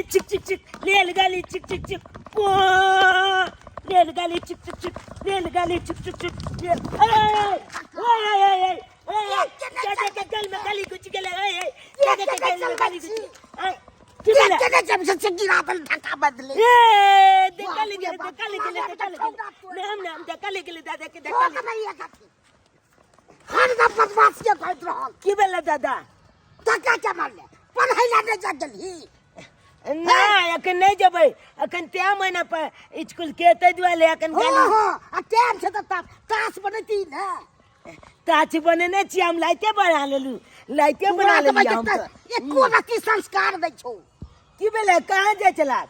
गाली चिक चिक चिक लेल गाली चिक चिक चिक पो लेल गाली चिक चिक चिक लेल गाली चिक चिक चिक लेल ए ए ए ए ए दादा के गल में गाली घुस गेलै ए ए दादा के गल में गाली घुस ए की भेलै केने जब से गिरा दल धक्का बदले ए धक्का लग गेलै धक्का लग गेलै धक्का लग गेलै नाम नाम धक्का लग गेलै दादा के धक्का लग हरदम बदमाश के कहैत रहल की भेलै दादा धक्का के मारले पढ़ै ला नहि जा गेलही नहि अखन नहि जेबै अखन तें महीना पर स्कूल के ताहि दुआरे अखन हो गाली हो आ टाइम छै तऽ तास बनेती ने ताछ बनेने छी हम लाइटे बना लेलू लाइटे बना लेलियै हम तऽ एको रति संस्कार नहि छौ की भेलै कहाँ जाइ छला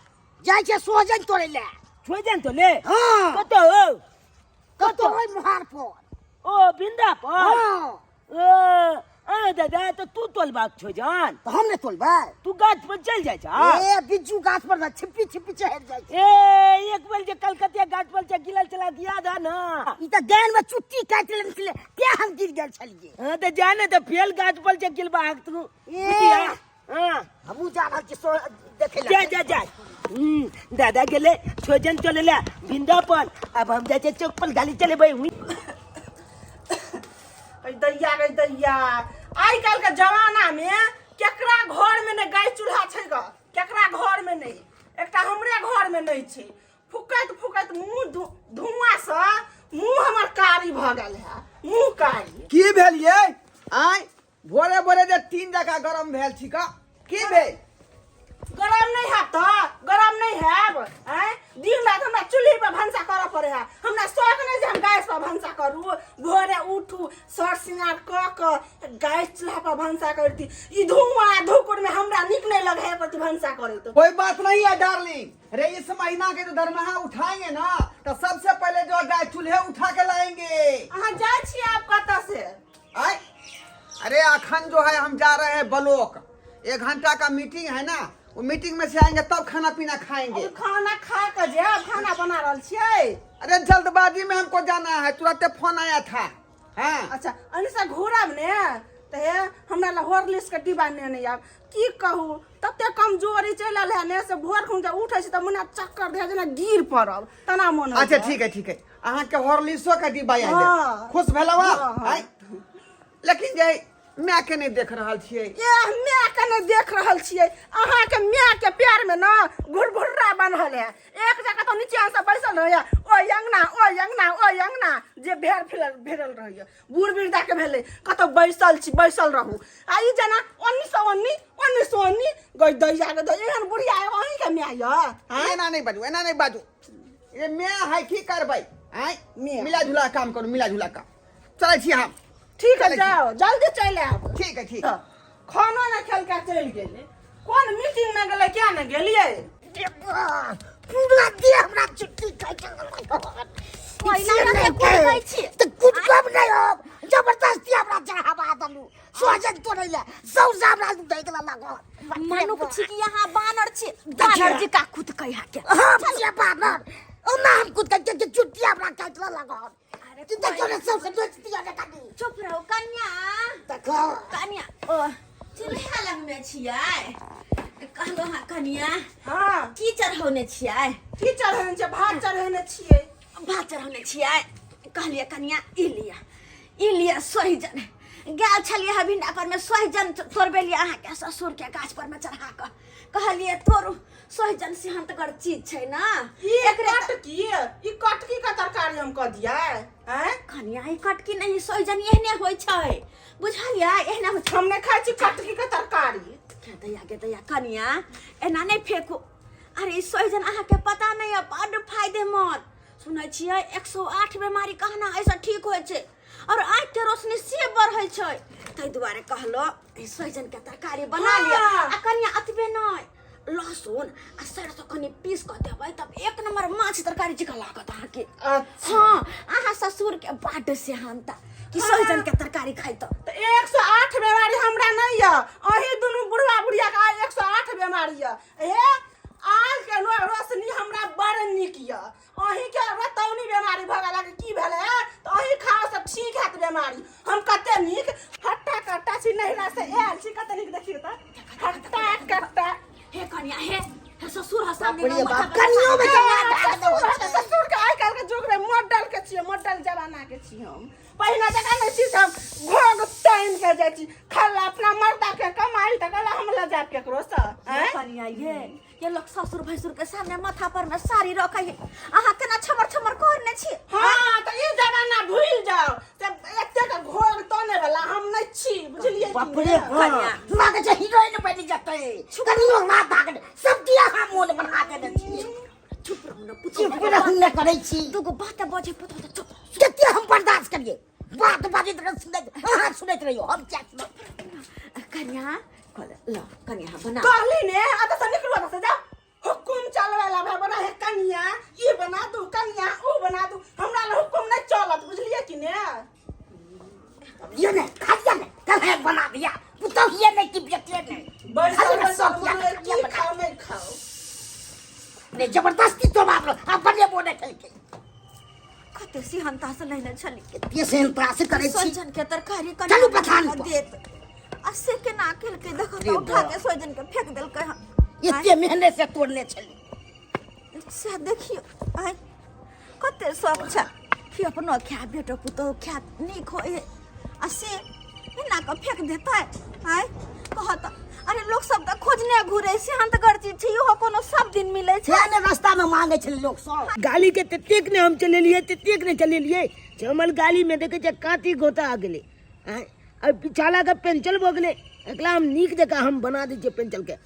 जाइ छै सोहजन तोड़ै लए छोजन तो ले हँ कतौ हो कतौ ओहि मोहार पर ओ बिंदा पर हँ ओ आ दादा तो तू तोलबाक छो जान तऽ हम नहि तोलबै तू गाछ पर चल जाइ छा ए बिज्जू गाछ पर ने छिप्पी छिप्पी चढ़ि जाइ छै ए एक बेर जे कलकतिया गाछ पर से गिरल छला याद है ना ई तऽ गान में चुट्टी काटि लेने छलै तें हम गिर गेल छलियै हाँ तो जाने तो फेल गाछ पर से गिरबाक तू ए। बुझिया हाँ हमहूँ जा रहल छी सो देखै जा लए जा जा दादा गेले छोजन चले ला बिंदा पर अब हम जाए चौक पर गाड़ी चलेबै हुई अरे दैया गे दैया आइ काल्हि के जमाना में केकरा घर में नहि गाय चूल्हा छै ग केकरा घर में नहि एकटा हमरे घर में नहि छै फुकैत फुकैत मुंह धुआं से मुंह हमर कारी भऽ गेल है मुंह कारी की भेल ये आय भोरे भोरे जे तीन जगह गरम भेल छी का की भेल गरम नहीं हैब तऽ गरम नहीं हैब आँय दिन रात हमरा चूल्ही पर भनसा करऽ पड़े है हमरा शौक नहीं जे हम गैस पर भनसा करू भोरे उठू सर श्रृंगार कऽ कऽ गैस चूल्हा पर भनसा करती ई धुआं धुकुर में हमरा नीक नहीं लगे है प्रति भनसा करैत कोई बात नहीं है डार्लिंग अरे इस महीना के जो दरमाहा उठाएंगे ना तो सबसे पहले जो गाय चूल्हे उठा के लाएंगे अहाँ जाइ छियै आब कतऽ से आय अरे अखन जो है हम जा रहे हैं ब्लॉक एक घंटा का मीटिंग है ना वो मीटिंग में से आएंगे तब खाना पीना खाएंगे अभी खाना खा कऽ जायब खाना बना रहल छियै अरे जल्दबाजी में हमको जाना है तुरंत फोन आया था हाँ अच्छा अनिसा घूरब ने तऽ हे हमरा लए हॉर्लिक्स के डिब्बा नेने आयब की कहू तते कमजोरी चलि आयल है ने से भोर खुन जे उठै छी तऽ मुना चक्कर दे जेना गिर पड़ब तना मन अच्छा ठीक है ठीक है अहाँ के हॉर्लिक्सो के डिब्बा आयल हाँ। खुश भेलौ हाँ, हाँ। आय लेकिन जे माय के नहि देख रहल छियै ए माय के नहि देख रहल छियै अहाँके माय के प्यार में न घुरघुर्रा बनल है एक जगह तो नीचे से बैसल रहैया ओहि अंगना ओहि अंगना ओहि अंगना जे भेड़ फिरल भेड़ल रहैया बूढ़ वृद्धा के भेलै कतौ बैसल छी बैसल रहू आ ई जेना ओन्नी से ओन्नी ओन्नी से ओन्नी गई दैया के दै एहन बुढ़िया अहीं के माय यऽ आँय? एना नहि बाजू एना नहि बाजू ये माय है की करबै आँय माय। मिला जुला काम करू मिला जुला काम चलै छी हम ठीक है चलै छी। जाओ जल्दी चलि आयब ठीक है ठीक तऽ खानो नहि खेलका चलि गेलै कोन मीटिंग मे गेलै क्या ने गेलियै पूरा देह हमरा चुट्टी काटि पहिला कते कुदकै छी? तऽ कुदकब नहि हम जबरदस्ती हमरा चढ़ावा देलू सोहजन तोड़ै लए सौसा हमरा दैत लागल मनुख छी कि यहाँ बानर छी बानर जी का कुदकै हा के हम छियै बानर ओना हम कुदकै के चुट्टी हमरा काटि लागल अरे तू देखियो ने सबसे दोस्त दिया ने कनी चुप रहो कन्या देखो कन्या ओ चूल्हा लग में छियै कहलो हाँ कन्या हाँ की चढ़ौने छियै की चढ़ेने छियै भात चढ़ेने छियै भात चढ़ौने छियै कहलियै कन्या ई लिअ ई लिअ सोहिजन गेल छलियै हँ भिंडा पर में सोहिजन तोड़बेलियै अहाँके ससुरके गाछ पर में चढ़ा कऽ कहलियै तोड़ू सोहिजन सेहन्तगर चीज छै ने ई एकरे कटकी ई कटकी के तरकारी हम कऽ दियै आँय कनिया ई कटकी नहि सोहिजन एहने होइ छै बुझलियै एहने होइ छै हम नहि खाइ छी कटकी के तरकारी के दैया के दैया कनिया एना नहि फेकू अरे ई सोहिजन अहाँके पता नहि यऽ बड्ड फायदेमंद सुनै छियै 108 बीमारी कहना एहिसँ ठीक होइ छै और आँखि के रोशनी से बढ़ै छै ताहि दुआरे कहलो ई सोहिजन के तरकारी बना लिअ हाँ। आ कनिया एतबे नहि लहसुन आ सरसों कनि पीस कऽ देबै तब एक नंबर माछ तरकारी जकाँ लागत अहाँके अच्छा हाँ अहाँ ससुर के बड्ड सेहनता कि सोहिजन के तरकारी खाइ तऽ तऽ 108 बीमारी हमरा नहि यऽ अहीं दुनू बुढ़वा बुढ़िया के आइ 108 बीमारी यऽ हे आँख के रोशनी हमरा बड़ नीक यऽ अहीं के रतौनी बीमारी भऽ गेल की भेलै तऽ अहीं खाओ सब ठीक हैत बीमारी हम कते नीक हट्टा कट्टा छी नैहरा से आयल छी कते नीक देखियौ तऽ हट्टा कट्टा हे कनिया हे बाप रे बाप, कनियो में जमा भाग दो। ससुर के आइ काल्हि के युग में मॉडल के छियै, मॉडल जमाना के छी हम। पहिने जकाँ नहि छी, हम घोघ तानि के जाइ छी खाला अपना मर्दा के कमाई तऽ गला हम लऽ जायब केकरो सँ, आँय? कनिया ये लोग ससुर भैंसुर के सामने माथा पर में साड़ी रखे है, अहाँ केना छमर छमर करने छी? हाँ, तऽ ई जमाना भूलि जाओ, से एतेक घोघ ताने वाला हम नहि छी, बुझलियै कि बाप ने? रे बाप, लागै छै हीरोइन बनि जेतै। कनियो ना भाग सब किया हम मोन बना देने छी। चुप रहू ने पुतहु। चुप रहू ने करै छी। दूगो बात बजे पुतहु तऽ चुप रहू। कते हम बर्दाश्त करियै? बात बाजैत रह, सुनैत अहाँ सुनैत रहियौ, हम क्या सुनब? कनिया ल कनिया बना। कहली ने अतऽ से निकलू, अतऽ से जाओ। हुकुम चलबै ला भाई बना है कनिया, ई बना दू कनिया, ऊ बना दू, हमरा ला हुकुम नहीं चलत, बुझलियै कि ने? दियो ने, खा दिया ने, कल है बना दिया पुतहु ये नहीं कि बेटे नहीं। बैसल खाली बैसल सब किया बुझलियै, किया की बना खाओ नहीं खाओ। ने जबरदस्ती तो बाप रो अब बने बोने खेलके। कते सिहनता से लेने छली। कते सिहनता से करै छी। सोजन के तरकारी कनिया चलू बथान पर। देत आ से केना केलकै देखो अरे तऽ उठा बाप। के सोजन के फेंक देलकै हन। एते मेहनत से तोड़ने छली। से देखियो आइ कते शौक छै कि अपनो खायब बेटो पुतोहु खायत नीक होइ है, आ से एना कऽ फेंक देतै? आइ कहत अरे लोक सब तऽ खोजने घुरे, सेहन्तगर चीज छै इहो, कोनो सब दिन मिलै छै। ने रास्ता में मांगे छलै लोक सब। गाली के ततेक ने हम चलेलियै, ततेक ने चलेलियै, हमर गाली में देखै छियै काँटी गोता आ गेलै। आँय, आ पिछाला के पेंचल भऽ गेलै। एकरा हम नीक जकाँ हम बना दै छियै पेंचल के।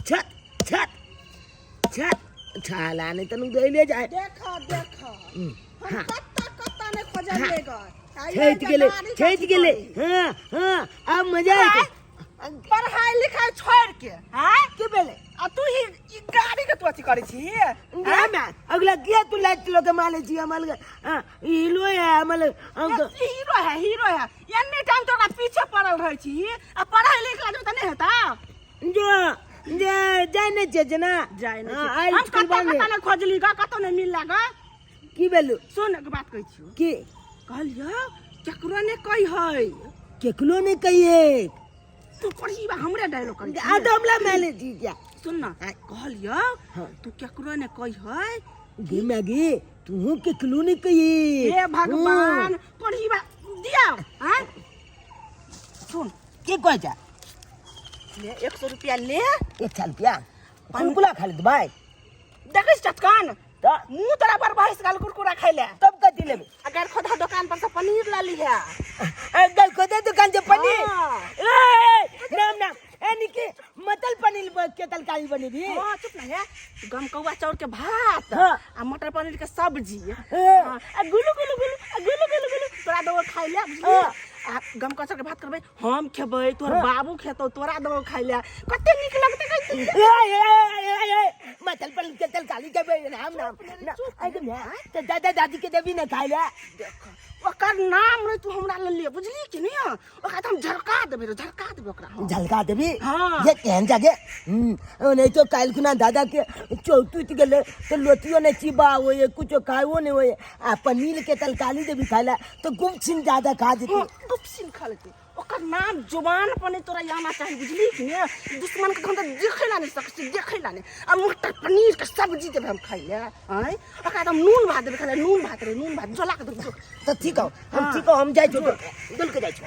छत छत छत छाला नहीं तनु गइले जाए। देखो देखो, हम हाँ। कत्ता कत्ता नहीं खोजलियै ग। छठि गेलै, छठि गेलै। हाँ हाँ, आब मजा आयत। पढ़ाई लिखाई छोड़ के हाँ, की भेलै? आ तू ही ई गाड़ी के तू अथी करै छी? ना अगला किया तू लाइट लोग माले छी हमल? हाँ, हीरो है हमल हम तो। हीरो है, हीरो है। एनी टाइम तोरा पीछे पड़ल रहै छी, आ पढ़ाई लिख ला तऽ नहि हेता? जो जे जाय नहि छियै जेना जाय नहि हाँ, छियै। आइ हम स्कूल कतऽ बंद कतऽ नहि खोजली ग, कतौ नहि मिलला ग। की भेलू? सुन, एक बात कहै छियौ। की? कहलियौ केकरो नहि कही है। केकरो नहि कहिए। तू पढ़ी बा हमरे डायलॉग करी। आ तो हमला माले जी क्या। सुन ना, कहलियौ हाँ। तू केकरो नहि कही है। गे मैगी, तू केकरो नहीं कहिए। हे भगवान, पढ़ी बा दिया। हाँ सुन। की कहै छै? ले 100 रुपया ले। 100 रुपया कुरकुरा खा लेत भाई। देखै छी चटकन तऽ मुँह तोरा पर बहस गेल कुरकुरा खाइ ले। तब कथी लेबै? अगर खोदा दुकान पर से पनीर ला लिहे। अगर खोदा दुकान से पनीर? हाँ। ए, नाम नाम ए निके मतल पनीर के तरकारी बनेबी। हाँ, चुप ना है। गमकौआ चाउर के भात हाँ। आ मटर पनीर के सब्जी। हाँ। हाँ, आ गुलू गुलू गुलू, आ गुलू गुलू गुलू तोरा देबो खाइ ले, बुझलियै? हाँ। आ गमकौआ चाउर के भात करबै, हम खेबै, तोहर हाँ। बाबू खेतौ, तोरा देबो खाइ ले, कते नीक लगतै कहै। ए, ए, ए, ए, ए, मतल पनीर के तरकारी खेबै। राम राम ना, अरे मैं तो दादा दादी के देबी ना खाइ ले। देख, ओकर नाम नहि तू हमरा लऽ ले, बुझली कि नहि? ओकरा तऽ हम झरका देबै रे, झरका देबै ओकरा हम। झलका देबी? हाँ। ये केहन जागे नहीं तो काल्हि खुना दादा के चौटूट गेलै तो लोटियो नहीं चिबा होए, कुछो खाओ नहीं होए, आ पनीर के तरकारी देबी खाइ ला तो गुपछिन दादा खा जेतै। हाँ, गुपछिन खा लेतै। ओकर नाम जुबान पर नहीं तोरा आना चाही, बुझली कि नहि? दुश्मन के हम तऽ देखै ला नहि सकै छी, देखै ला नहि। आ मटर पनीर के सब्जी देबै हम खाइ ले, आँय? ओकरा तऽ हम नून भात देबै खाइ ले, नून भात रे, नून भात जला के देबै। तऽ ठीक हौ, हम हाँ। ठीक हौ, हम जाइ छौ, डोल के जाइ छौ।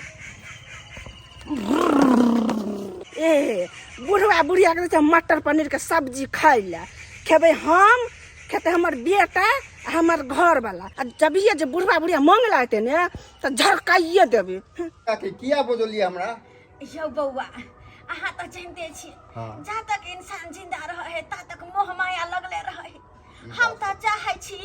ए बुढ़वा बुढ़िया के दै छै मटर पनीर के सब्जी खाइ ले, खेबै हम, खेतै हमर बेटा आ हमर घरवाला, आ जभिये जे बुढ़वा बुढ़िया मांगे लागतै ने तऽ झरकाइए देबै। काकी, किया बजलियै हमरा? यौ बौआ, अहाँ तऽ जानते छी, हाँ। जा तक इंसान जिंदा रहे है ता तक मोह माया लगले रहे है। हम तऽ चाहे छी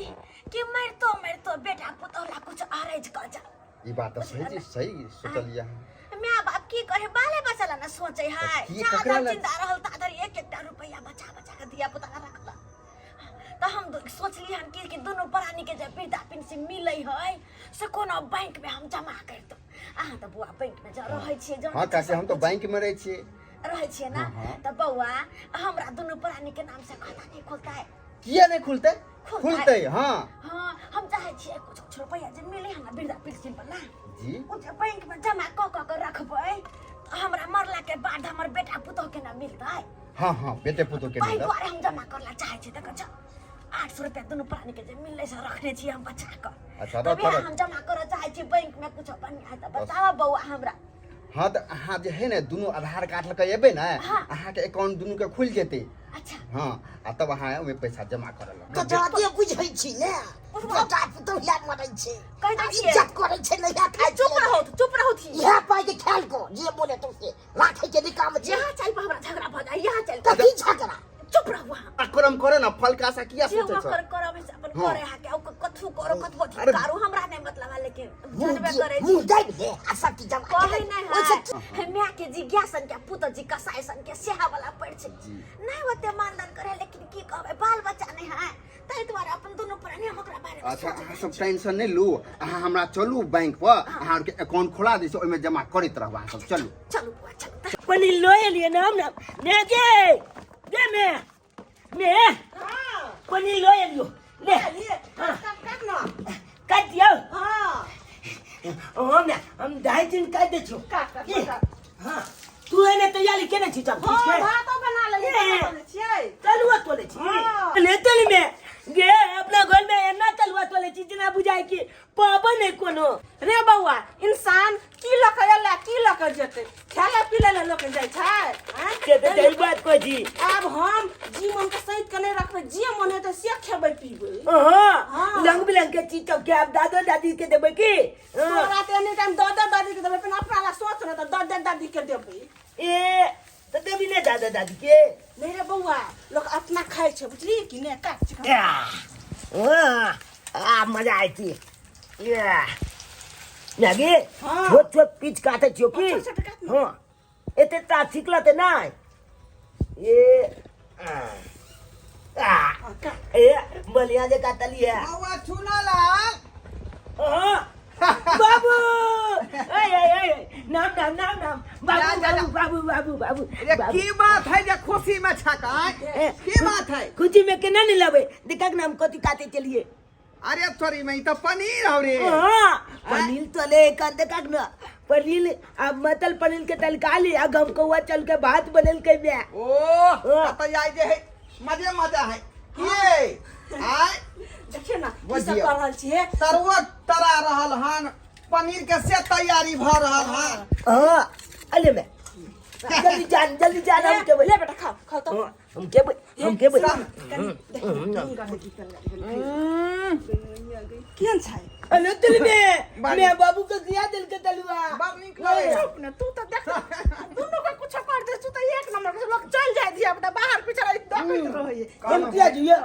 कि मरितो मरितो बेटा पुतोह ला कुछ अरज कऽ जा। ई बात तऽ सही चीज सही सोचलियै अहाँ। माय बाप की कहे, बाले बच्चा ला ना सोचे है। की जा ककरा धरि ला? जिंदा रहल ता धरि एक एकटा रुपैया बचा बचा के धिया पुता ला रखलक। तऽ हम सोचली हन कि दुनू प्राणी के जे वृद्धा पेंशन मिलै है से कोनो बैंक में हम जमा कर दो। अहाँ तऽ बौआ बैंक में जा रहै छियै, जानै हाँ छियै काकी, सब हम तऽ कुछ। बैंक में रहै छियै। रहै छियै ना? हाँ, हाँ। तऽ बौआ, हमरा दुनू प्राणी के नाम से खाता नहीं खुलतै? किया नहीं खुलतै? खुलतै। खुलतै, हाँ। हाँ, हम चाहै छियै कुछ कुछ रुपैया जे मिले है ना वृद्धा पेंशन वाला जी ओ जे बैंक में जमा कऽ कऽ के रखबै तऽ हमरा मरला के बाद हमर बेटा पुतोह के ना मिलतै। हाँ हाँ, बेटे पुतोह के ताहि मिलत। दुआरे हम जमा करला चाहै छी। देखै छ, 800 रुपया दुनू प्राणी के जे मिललै से रखने छी हम बचा कऽ। अच्छा, तबे रख, रख। हम जमा करऽ चाहै छी बैंक में, कुछो बढ़िया है तऽ बताबऽ बौआ हमरा। हाँ, तऽ अहाँ जे है ने दुनू आधार कार्ड लऽ कऽ एबै ने, हाँ। अहाँके अकाउंट दुनू के खुलि जेतै। अच्छा। हाँ, आ तब अहाँ ओहिमे पैसा जमा करऽ तऽ लगबै। जादे बुझै छी ने, बेटा पुतोह या मरै छै, कहि दै छियै। इज्जत करै छै, नहि खाइ। चुप रहू, चुप रहू थी। इएह पाइ के ख्याल को जे बोले तो से राखै के निकाम छै। यहाँ चल पर हमरा झगड़ा भऽ जाय, यहाँ चल। कथी झगड़ा? चुप रहू अहाँ। करम करे ना, फल का आशा किया जे सोचै हुआ छ? कर करब से अपन हाँ। करे हा के कथू करो, कथू अथी अरे- करू, हमरा नहीं मतलब है, लेकिन मुँह जानबे करे मुँह दाबि दे आ सब चीज जमा कहै के नहीं ओहिसँ है हे, माय के जिज्ञासन के पुत जी कसाई सन के सेहा वाला पड़ छै, नहीं ओते मानदान करे, लेकिन की कहबै, बाल बच्चा नहीं है, ताहि दुआरे अपन दुनू प्राणी हम ओकरा बारे में अच्छा, सोचै अहाँ छी। सब टेंशन नहीं लू, अहाँ हमरा चलू बैंक पर, अहाँ आरके अकाउंट खोला दै छी, ओहिमे जमा करैत रहब अहाँ सब। चलू चलू बुआ, चलू। पनीर लो एलियै ना हम ना ने गे गे मे मे पनीर लो एलियो ले। काट काट ना। काट दियौ। हाँ। हम ने हम ढाई दिन काट दै छियौ। काट काट की? काट। हाँ, तू एने तैयारी केने छी तब? हाँ, भातो बना लेलियै, ए। बना छियै। तलुआ तोले छी? हाँ। ले तल में गे अपना घर में एना तलुआ तोले छी जेना बुझाय कि पाबन है कोनो। रे बौआ, इंसान की लऽ कऽ एलै, की लऽ कऽ जेतै? खाय पीले लए लोक जाइ छै, आँय? से तऽ सही बात कहै छी। आब हम जी मन के सैत के नहि रखबै, जे मन हेतै से खेबै पीबै। हाँ। हाँ। रंग बिरंग के चीज सब के आब दादो दादी के देबै की? हाँ। तोरा तऽ एनी टाइम दादा दादी के देबै, पहिने अपना लए सोच ने, तऽ दादा दादी के देबै। ए, तऽ देबी ने दादा दादी के? नहि रे बौआ, लोक अपना खाइ छै, बुझली कि नहि? काट छै। आ, आ मजा आइ मैगी। हाँ। छोट छोट पीच काटे छियो की? छोट छोट काट ने। हाँ, एते ता छिकलते नहि ए आ, आ, हाँ, काट। ए बढ़िया जे काटली है। बौआ चुनालाल। हाँ, बाबू, ए ए ए, नाम नाम नाम नाम बाबू। जा, जा, जा। बाबू बाबू बाबू बाबू। अरे बाबू। की बात है जे खुशी में छकाय? ए, की बात है? खुशी में केना नहीं लबे? देखा नाम कथी काटे चलिए। अरे थोड़ी में ई तो पनीर हौ रे। हाँ, पनीर तले कांदे काट ना पनीर, अब मतल पनीर के तलका ली आ गमकौआ चल के भात बनल के बे। ओ त आई जे है मजे मजा है की आय। देखियौ ने की सब बजियौ। कऽ रहल छियै। तरुआ तरा रहल हन, पनीर के से तैयारी भ रहल हन। हाँ, अले में जल्दी जान, जल्दी जान, हम के ले बेटा, खाओ खाओ तो। हाँ, हम के हम के केहन छै? अले दिल में बड़- मैं बाबू के दिया दिल के तलुआ। बड़ नीक लगैया। चुप ने तू, तऽ देख दुनू के कुछो कर दे तू तऽ एक नंबर के लोग चल जाय धिया पुता बाहर पिछड़ देखैत रहै। हम किया जियो?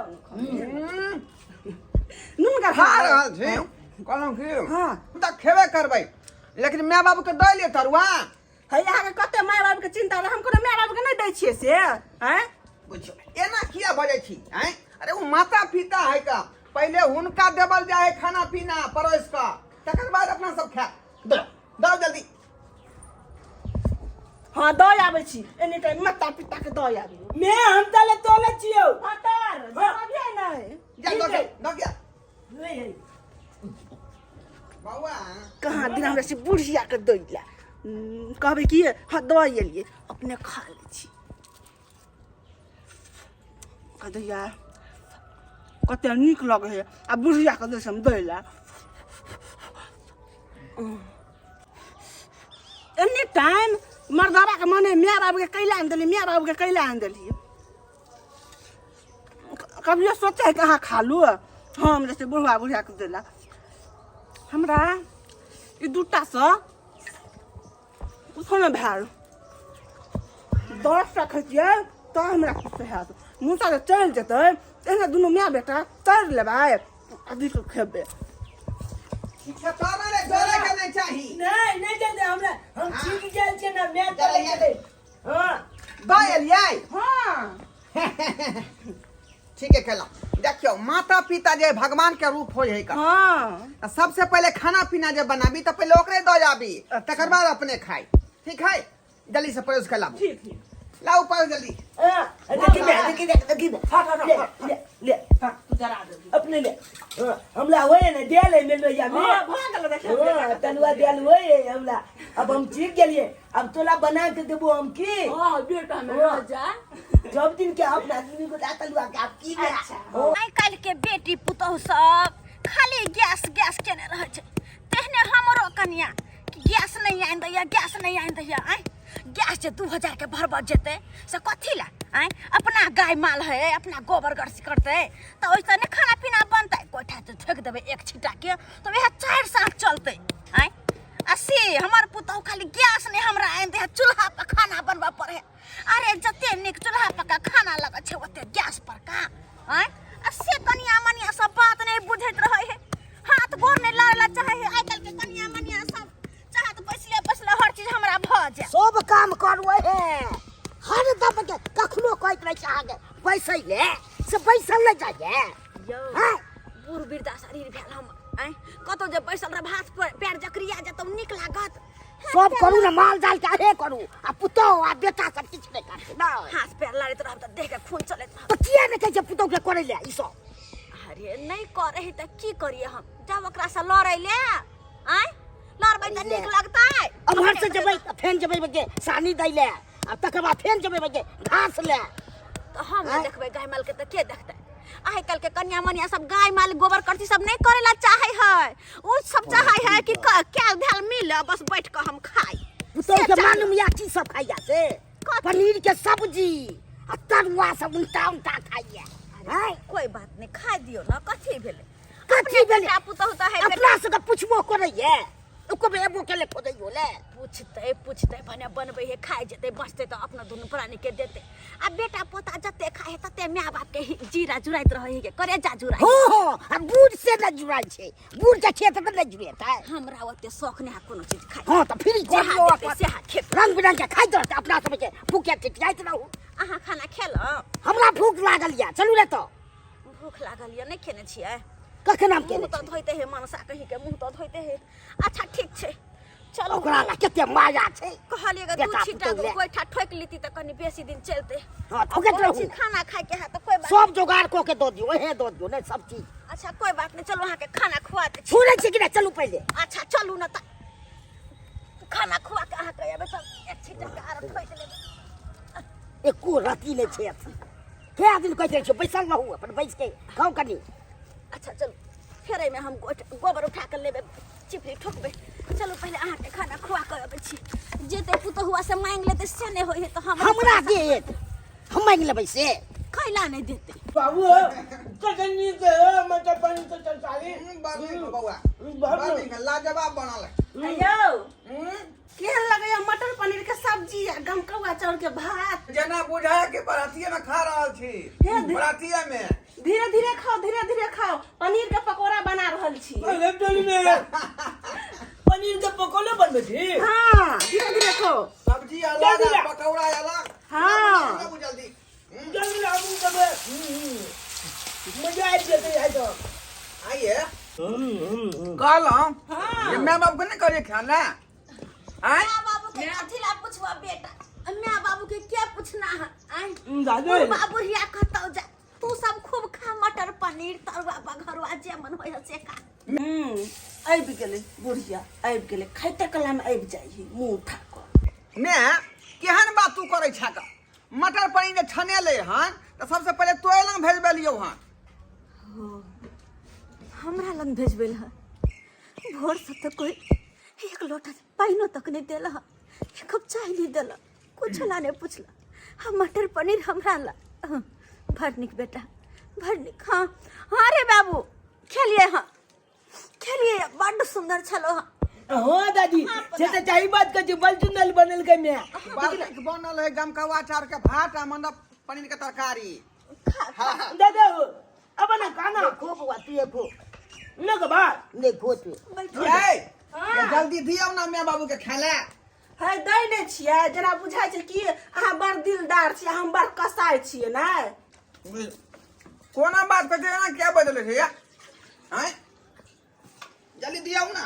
नून का खा रहल छी, कहलहुँ की, हाँ। हम तऽ खेबे करबै, लेकिन माय बाबू के दऽ लिअ तरुआ। है, अहाँके कते माय बाप के चिंता रहै, हम कोनो माय बाप के नहि दै छियै से आँय? बुझियौ, एना किया बजै छी आँय? अरे ओ माता पिता है का, पहिले हुनका देवल जाय है खाना पीना परोस कऽ, तकर बाद अपना सब खाय। दो दो जल्दी। हाँ, दऽ आबै छी, एनी टाइम माता पिता के दऽ आबी। मैं हम तले तोले छियो। हाँ, तर जवाब नहि। जा दऽ के दऽ के बौआ। कहाँ दिन हमरा से बुढ़िया के दै ला कहबै कि हाँ दऽ एलियै, अपने खा लै छी। कह दैया कते नीक लगै है आ बुढ़िया के दै छै हम दै ला। एनी टाइम मर्दाबा के मने माय बाप के कैला आनि देलियै, माय बाप के कैला आनि देलियै। कभियो सोचै है कि अहाँ खा लू, हम जैसे बुढ़वा बुढ़िया के देला। हमरा ई दूटा सँ कुछो नहि भेल, 10 टा खैतियै तऽ हमरा किछु हैत। मुसा जे चलि जेतै, एहिना दुनू माय बेटा तर लेबै, अधिक खेबै। ठीक छै, तोरा रे जोरे के नहीं चाही। नहीं नहीं चलते हमरा, हम सीख गेल छियै ना मैं चले गेलै। हाँ। दऽ एलियै? हाँ। ठीक है केलहुँ। देखियौ, माता पिता जे भगवान के रूप होइ है का, तऽ सबसे पहिले खाना पीना जे बनाबी तऽ पहिले ओकरे दऽ आबी, तकर बाद अपने खाइ। ठीक है, जल्दी से परोस के लाबू। ठीक ठीक। लाउ पाओ जल्दी। हाँ, देखी बे, देखी देख, देखी बे। ले ले ले। तू जरा देबी। अपने ले। हाँ, हमला होए ने देल है मेलो या में। हाँ, भऽ गेल देखियौ। हाँ, तलुआ देल होए हमला। अब हम सीख गेलिए, अब तोला बना के देबो हम की। हाँ बेटा में हाँ। जा। सब दिन के अपना आदमी को दा तलुआ के आप की गया। अच्छा। हाँ। आइ काल्हि के बेटी पुतहु सब खाली गैस गैस केने रहै छै, तेहने हमरो कनिया कि गैस नहि आनि दैया, गैस नहि आनि दैया। आँय, गैस जे 2000 के भरबऽ जेतै से कथी लए? आँय, अपना गाय माल है, अपना गोबर गरसी करतै तऽ ओहिसँ नहि खाना पीना बनतै। गोइठा जे ठोकि देबै एक छिट्टाके तऽ वएह 4 साल चलतै। आँय, आ से हमर पुतहु खाली गैस नहि हमरा आनि दै, चूल्हा पर खाना बनबऽ पड़ै। अरे जते नीक चूल्हा पर का खाना लगै छै ओते गैस पर का? आँय, आ से कनिया मनिया सब बात नहि बुझैत रहै है, हाथ गोर नहि लड़ै लए चाहै है। आइ काल्हि के कनिया मनिया सब चाहत बैसले बैसले हर चीज हमरा भऽ जाए। सब काम करू हे हर दम के, कखनो कहैत रहै छै अहाँके बैसै ले, से बैसल नहि जाइए। यौ हाँ? बूढ़ वृद्धा शरीर भेल हम, आँय, कतौ जे बैसल रह हाथ पैर जकरिया जेतौ, नीक लागत? सब करू ने, माल जाल के अहे करू, आ पुतोह आ बेटा सब किछु नहि करतै ना। हाथ पैर लड़ैत रहब तऽ देह के खून चलैत रहत। तऽ किया नहि कहै छै पुतोह के करै ले ई सब? अरे नहि करै तऽ की करियै हम? जब ओकरा से लड़ै ले, आँय, लड़बै तऽ नीक लगतै? एम्हर से जेबै तऽ फेन जेबै बजे सानी दै ले, आ तकर बाद फेन जेबै बजे घास ले। तऽ हम नहि देखबै गाय माल के तऽ के देखतै? आइ काल्हि के कन्या मनिया सब गाय माल गोबर करती सब नहि करे ला चाहे है। उ सब चाहे है कि कैल धैल मिल बस बैठ के हम खाई। पुतोह के से चाही। मालूम या की सब खाइया से? कथी? पनीर के सब्जी आ तरुआ सब उल्टा उल्टा खाइया। हैं? कोई बात नहीं, खाई दियो ना, कथी भेलै? कथी अपने भेलै? बेटा पुतोह तऽ है बेटा। अपना सबके पुछबो करैया, एको बेर एबो केले खोजैयो ले। पूछते पूछते भने बनबै है, खाइ जेतै, बचतै तऽ अपना दुनू प्राणी के देतै। आ बेटा पोता जते खाइ है तते माय बाप के जीरा जुड़ाइत रहै है, करेजा जुड़ाइ। हो हो, आ बूढ़ से नहि जुड़ाइ छै, बूढ़ के खेत तऽ नहि जुड़ेतै। हमरा ओते शौख नहि है कोनो चीज खाइ। हँ तऽ फिर जेहा करियौ देतै अपन। सेहा खेबै। रंग बिरंग के खाइत रहतै, अपना सबके भूखे टिटियाइत रहू। अहाँ खाना खेलहुँ? हमरा भूख लागल यऽ, चलू ने तऽ। भूख लागल यऽ? नहि खेने छियै? कखन हम मुँह केने तऽ छी? धोइते है, मनसा कहीं के मुँह तऽ धोइते है। अच्छा ठीक छै, चलू। ओकरा ला कते माया छै। कहलियै गे, दू बेटा छीटा पुतोह ले। गोइठा ठोकि लीती तऽ कनी बेसी दिन चलतै। हँ, ठोकैत कहै रहू। छी खाना खाइके है तऽ कोइ बात सब जोगाड़ कऽ के दऽ दियौ, ओहे दऽ दियौ ने सब चीज। अच्छा कोइ बात नहि, चलू अहाँके खाना खुआ दै छी। छोड़ै छी कि नहि? चलू पहिले। अच्छा चलू ने तऽ खाना खुआ के अहाँके एबै तऽ एक छीटा के आरो ठोकि लेबै। एको रत्ती नहि छै अथी। कए दिन कहैत रहै छियौ बैसल रहू, अपन बैस के खाउ कनी। अच्छा चलू, फेर एहिमे हम गोबर उठा के लेबै, चिपरी ठोकबै। चलू पहिले अहाँके खाना खुआ के अबै छी। जेतै पुतहुआ से मांगि लेतै से नहि होइ है तऽ हमरा देत, हम मांगि लेबै से। कैला नहि देतै? बाबू कते नीक है मटर पनीर के तरकारी। बड़ नीक बौआ, बड़ बड़ नीक, लाजवाब बनल है। यौ केहन लगैया मटर पनीर के सब्जी आ गमकौआ चाउर के भात? जेना बुझाय कि बरातिये में खा रहल छी। हे बरातिये में। धीरे धीरे खाओ, धीरे धीरे खाओ, पनीर के पकौड़ा बना रहल छी। अरे तोरी में पनीर के पकौड़ा बनबै छी? हाँ, धीरे धीरे खाओ। सब्जी अलग जल्दी आ ला। पकौड़ा अलग। हाँ। लाबू जल्दी। जल्दी लाबू तबे मजा आबि जेतै आइ तऽ। आइए कहलहुँ जे माय बाप के नहि करिए खाना। आँय? माय बाबू के कथी ला पूछबा बेटा, माय बाबू के क्या पूछना है? आँय दादू। बुढ़बा बुढ़िया कतौ जा, तू सब खूब खा मटर पनीर तरुआ बघरुआ जे मन होय से खा। आबि गेलै बुढ़िया, आबि गेलै, खाइते कला में आबि जाइ है मुँह उठा कऽ। ने केहन बात तू करै छह का? मटर पनीर जे छनेले हन तऽ सबसे पहिले तोरे लग भेजबेलियौ हन। हमरा लग भेजबेल हन? भोर से तऽ कोई एक लोटा पानिओ तक नहि देला, एक कप चाय नहि देला, कुछ ला नहि पूछला। हम मटर पनीर हमरा ला? बड़ नीक बेटा, बड़ नीक। हाँ हाँ रे बाबू, खेलिए। हाँ खेलिए, बड्ड सुंदर छलो। हाँ हाँ दादी, से तऽ चाही बात कहै छी, बड़ सुंदर बनल के मैं। बड़ नीक बनल है गमकौआ चाउर के भात आ मटर पनीर के तरकारी। दादा अब ना खाना खो बौआ, तू खो। न के बात नहि खो तू। ए, ये जल्दी दियौ ना माय बाबू के खाय ले। है दै नहि छियै, जेना बुझाइ छै कि अहाँ बड़ दिलदार छियै, हम बड़ कसाइ छियै। नहि कोना बात कहै छै, एना किया बदलै छै या? आँय, जल्दी दियौ ना।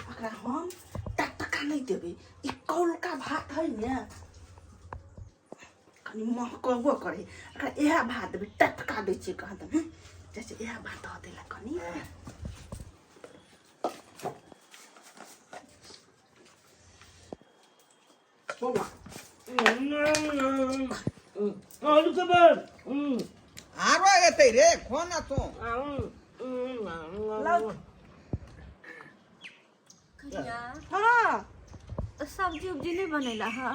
ओकरा हम टकटका नहि देबै। ई कौलका भात है ने, कनि महकबो करे, एकरा इएह भात देबै, टटका दै छियै कहाँ दन। जैसे इएह भात दऽ देला कनि। आलू के बन। आरो एतै रे, खो ना तू। लाउ। कनिया। हाँ। तऽ सब्जी उब्जी नहि बनेला हँ?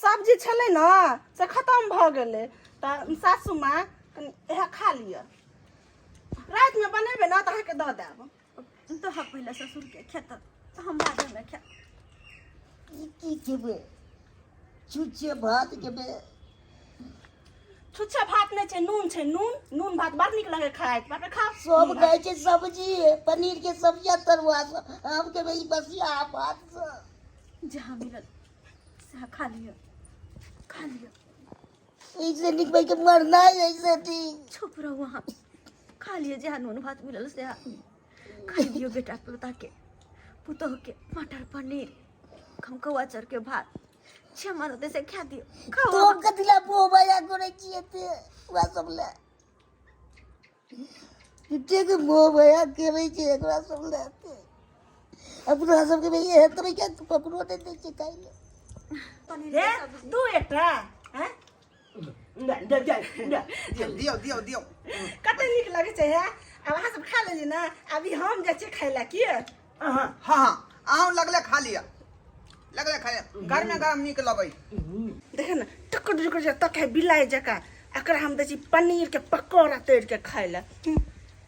सब्जी छलै ने से खतम भऽ गेलै, तऽ सासू माँ कनि इएह खा लिअ, रातिमे बनेबै ने तऽ अहाँके दऽ देब। तऽ हम पहिले ससुरके खेत, हम बादमे खायब। ई की खेबै? छुच्छे भात खेबै? छुच्छा भात नहि छै, नून छै, नून। नून भात बड़ नीक लगै खाइत, बाप रे, खाउ। सब खाइ छै सब्जी, पनीर के सब्जी आ तरुआ सब, हम खेबै ई बसिया भात सब। जहाँ मिलल सएह खा लिअ, खा लिअ। ऐसे नीक भाई के मरना है, ऐसे ठीक। चुप रहू अहाँ, खा लिअ, जहाँ नून भात मिलल सएह खा लिअ। बेटा पोता के पुतोह के मटर पनीर, खमकौआ चौर के भात क्षमा रहतै से खा दियौ, खाउ। तो अहाँ। कथी ला मोह माया करै छियै ते ओकरा सब ले? झूठे के मोह माया करै छै एकरा सब ले ते। अपना सबके भी एहन तरह के ककरो नहि दै छै खाइ ले। पनीर हे के सब्जी दू एकटा हैं। दे दे दे। दियौ दियौ दियौ। कते नीक लगै छै। हे, आब अहाँ सब खा लेली ने, अभी हम जाइ छियै खाय लए की? हाँ। हाँ हाँ, अहूँ लगले खा लिअ, लगले खा लिअ, गरमे गरम नीक लगै। देखे ने, टुकुर टुकुर जे तक है बिलाइ जकाँ। एकरा हम दै छी पनीर के पकौड़ा तोड़ि के खाय लए।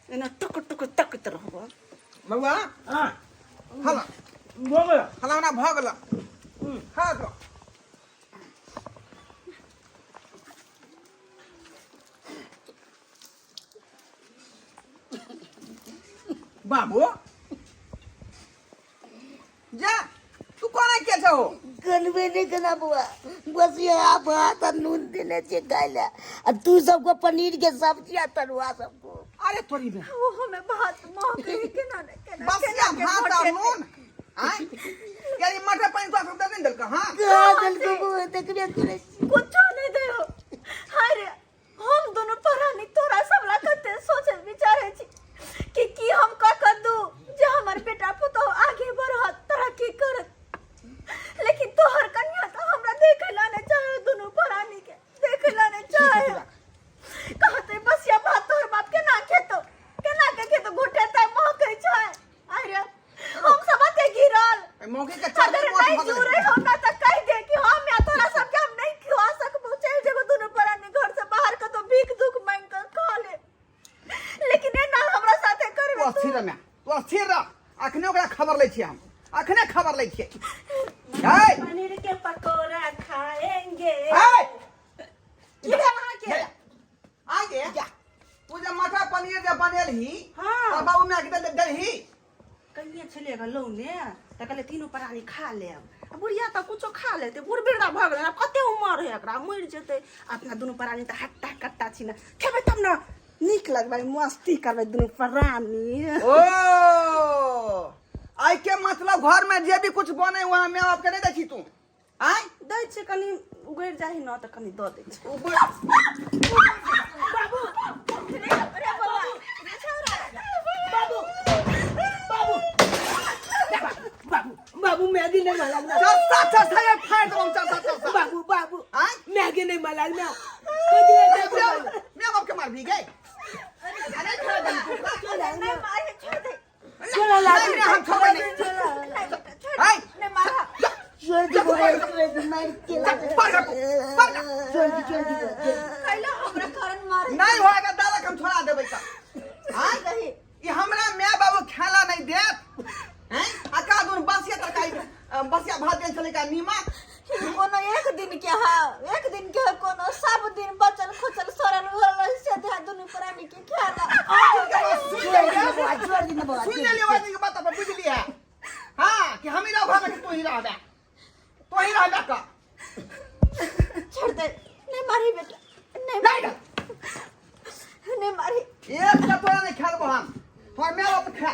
एना टुकुर टुकुर तकैत रहब। बौआ। हाँ। हला। भऽ गेल। फलाना भऽ गेल, खा दो। बाबू जा, तू कोना के छौ? गनबे नहि केना बौआ, बस इएह भात आ नून देने छै खाइ लए, आ तू सबके पनीर के सब्जी आ तरुआ सबको। अरे तोरी में ओहो में भात महकै केना ने केना। बसिया केना के भात आ घोटेतै? नून आँय यार, ई मटर पनीर तोरा सब दे नहि देलकौ? हाँ। कहाँ देलको बौआ, देखबे करै छी। कुछो नहीं देहो। हाय रे, हम दोनों परानी तोरा सब ला कते सोचे विचारे छी कि की हम क क दू जे हमर बेटा पुतोह आगे बढ़त, तरक्की करत, लेकिन तोहर कन्या तो हमरा देखे ला नहीं चाहे, दोनों परानी के देखे ला नहीं चाहे। कहते बसिया भात तोहर बाप के ना खेतो, केना के खेतो, घोटेतै, महकै छै। अरे हम सब अते गिरल ए मौगी के चार अगर मोट नहीं भऽ गेलै। जुड़े हमरा तऽ कहि दे कि हम या तोरा सबके हम नहीं खुआ सकबो, चलि जेबो दुनू प्राणी घर से बाहर, कतौ भीख दुख मांगि कऽ खा ले, लेकिन एना हमरा साथे तू करबे अस्थिर तू? रह माय, तू अस्थिर रह, अखने ओकरा खबर लै छियै हम, अखने खबर लै छियै। है पनीर के पकौड़ा खाएंगे। है की भेल अहाँके? आगे तू जे मटर पनीर जे बनेलही, हाँ। तऽ बाबू माय के देलही? कहिए छलियै गे लौने, तऽ कहलियै तीनू प्राणी खा लेब, आ बुढ़िया तऽ कुछो खा लेतै, बूढ़ बिरदा भऽ गेलै आब, कते उमर है एकरा, मरि जेतै। अपना दुनू प्राणी तऽ हट्टा कट्टा छी ने, खेबै तब ने नीक लगबै, मस्ती करबै दुनू प्राणी। ओ आइ के मतलब घर में जे भी कुछ बने वहाँ माय बाप के नहीं दै छी तू? आँय? दै छियै, कनि उगड़ि जाइ ने तऽ कनि दऽ दै छियै। बाबू बाबू बाबू बाबू बाबू, मैगी नहीं मला। चस्सा चस्सा ये फाड़ देबो हम, चस्सा चस्सा। बाबू बाबू। आँय? मैगी नहीं मला ना, कथी है? माय बाप के मारबी गए? अरे छोड़ दे तू। नहीं मारे, छोड़ दे। चला ला। नहीं, नहीं, हम छोड़बै नहीं। नहीं बेटा, छोड़ आँय? दे, नहीं मारा। छोड़ दे बौआ, छोड़ दे, मारि के जा, पर जा तू, पर जा। छोड़ दे, छोड़ दे बौआ, छोड़ दे। कैला हमरा कारण मारे? नहीं होएगा दादा, हम छोड़ा देबै का? आँय? रही। ई हमरा माय बाबू खेला नहीं देत हैं? आ का दुन बसिया तरकारी, बसिया भात देल छलै का नीमक। ई कोनो एक दिन के हा, एक दिन के हा, कोनो सब दिन बचल खुचल सड़ल गलल से दे दुनू प्राणी के खाना। सुन छोड़ दे लेलियै। बौआ, छोड़ दे ने बौआ। सुन लेलियै आदमी के बात अपन बुझलियै। हाँ, कि हम ही रह घर में कि तू ही रहबे, तू ही रहबे का? छोड़ दे, नहीं मारी बेटा, नहीं। नहीं। मारी, नहीं मारी। एक का तोरा नहीं खेलबो हम, तोहर माय बाप खा।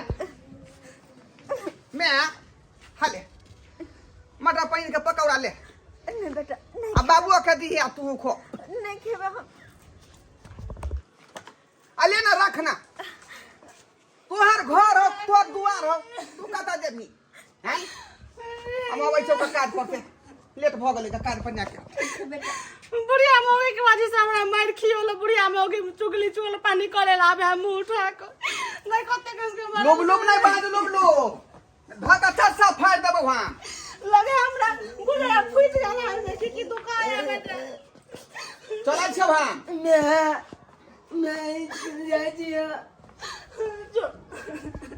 मैं हाले पनीर के पकौड़ा ले। नहीं बेटा, नहीं। आ बाबुओ के दीही आ तू खो। नहीं खेबे हम। आ ले ना, रख ना, तोहर घर हो, तोहर दुआर हो, तू कतऽ जेबही? हैं, हम अबै छौ काज पर से, लेट भऽ गेलै तऽ काज पर जाके। बुढ़िया मौगी के वजह से हमरा मार खियोलो। बुढ़िया मौगी चुगली चुगल पानी करे ला आबे, हम मुंह उठा के नहीं कते कस के मारे। लोभ लोभ नहीं बाज, लोभ लोभ धक चरसा फाड़ देबौ हम। लगे हमरा बुढ़िया फूट जाला है, देखी की दुकान है बेटा। चलै छौ हम। मैं स्कूल जाइ छियै। जो।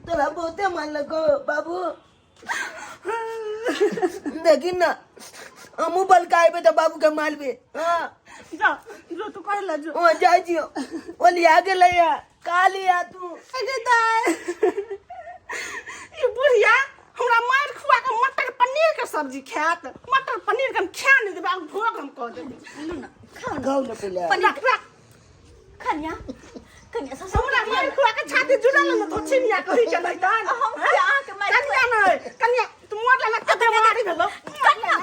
तोरा बहुते मानलको बाबू। देखी ना, हमहूँ बलका अयबै तऽ बाबूके मारबै। हाँ। जा, जो तू कर ले, जो। ओ जाइ छियौ, ओ लिया गेलैया का लिया तू? अगे दाय, ई बुढ़िया हमरा मारि खुआ के मटर पनीर के सब्जी खायत। मटर पनीर के हम खा नहीं देबै, आब भोग हम कऽ देबै। लू ना, खाओ ना। खाउ ने पहिले। रख, रख। कन्या, कन्या ससुर। हमरा मारि खुआ के छाती जुड़ल ने तो छिनिया कही के नहीं तहन। हम किया अहाँके मारि? कन्या नहीं, कन्या तू मोर लेना कते बीमारी भेलो। कन्या,